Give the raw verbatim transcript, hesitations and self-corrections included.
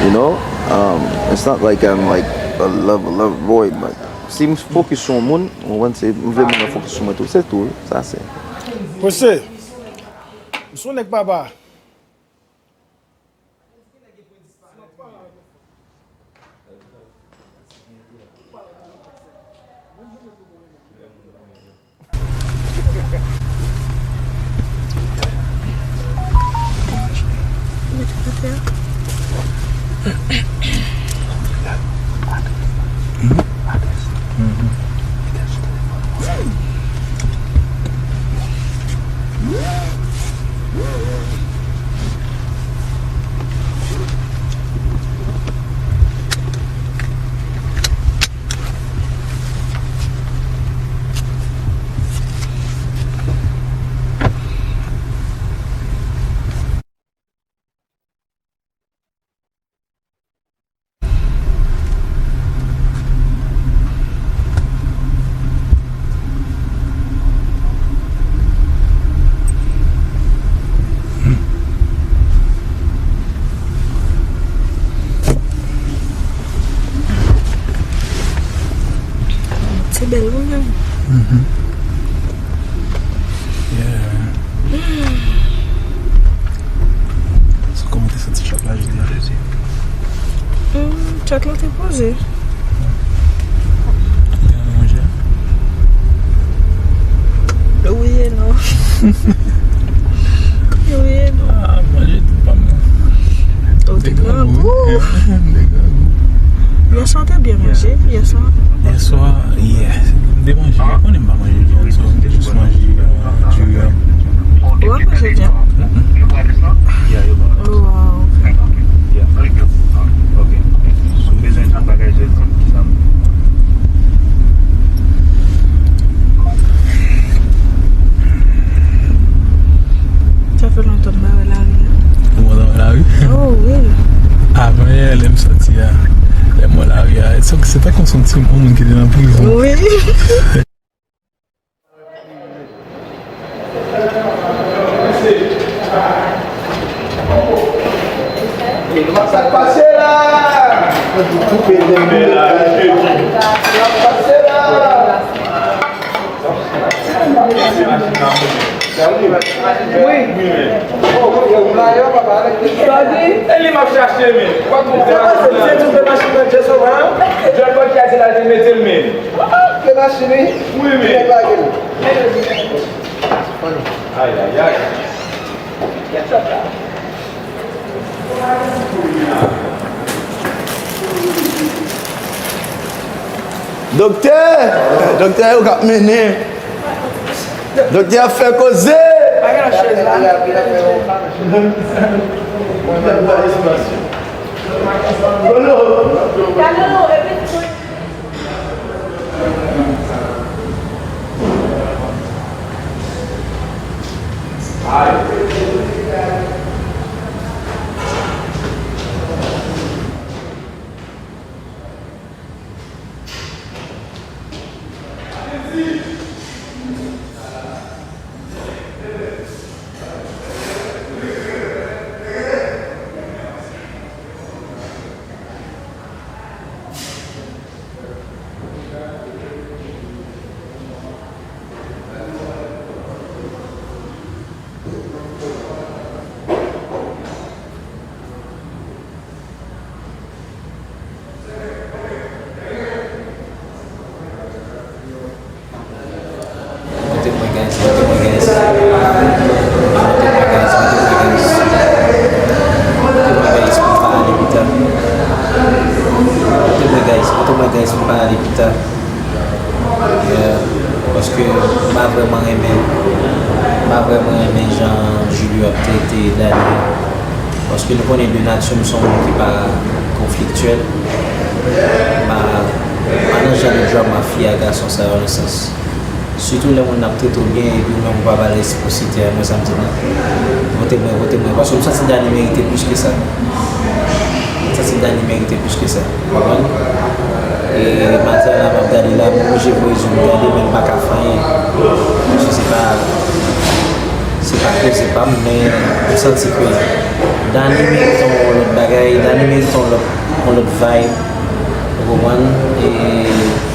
You know, um, it's not like I'm like a love, a love boy, but si m fokis sou yon moun, ou konprann, se m vle moun nan fokis sou mwen tou, se tou, sa se. Jose, m sou nèg papa. Se bèl wi menm. Mhm. Yeah. So, kòman w te santi chat la jodi a? Hmm, chat la te poze. Ou te manje? Wi e non. Wi e non. Ah, manje tout pa m nan. Ou te grangou. Grangou. Yè swa w te byen manje, yè swa. Yè swa, yeah. M te manje, ou konnen m pa manje vyann, so, m te jis manje, euh, diri a. Ou pa manje vyann? Mm-mm. Yeah, yo pa. Oh, wow. Yeah. Ok. Si w bezwen tout bagay, jodi, ki sa m. Sa fè lontan m pa wè lari a. Ou pa wè lari? Oh, wi. Avan yè, lè m soti a, lè m wè lari a, se, se tankou se yon ti moun ki te nan prizon. Wi. Sa k pase la? Sa k pase la? Wi. E li m ap chache, men. Ou pa konprann. Se machin nan Jason, an? John Paul ki a di l al te mete l, men. Kle machin, wi. Wi, men. Nèg lage l. Ayayay. Doktè! Doktè yo k ap mennen. Doktè ap fè koze. Kote mwen, guys? Kote mwen, guys? Kote mwen, guys? Kote mwen, guys? Kote mwen, guys? Pou m pa ale pita. Kote mwen, guys? Kote mwen, guys? Pou m pa ale pita. Yeah. Paske m pa vrèman renmen, m pa vrèman renmen jan Julio ap trete Dani. Paske nou konnen de nati m se yon moun ki pa konfliktyèl. M pa, m pa nan jan de drama fi a gason sa yo nan sans. Sitou lè moun nan ap trete w byen epi ou menm ou pa ba l resiprosite a, mwen sa m di non. Vote mwen, vote mwen. Paske m santi Dani merite plis ke sa. M santi Dani merite plis ke sa. Ou konprann? E maten an la, m ap gade la, m oblije voye je m gade, men m pa ka fè anyen. Paske se pa, se pa koze pa m, men m santi ke Dany Mix se yon lòt bagay, Dany Mix se yon lòt, yon lòt vibe. Ou konprann? E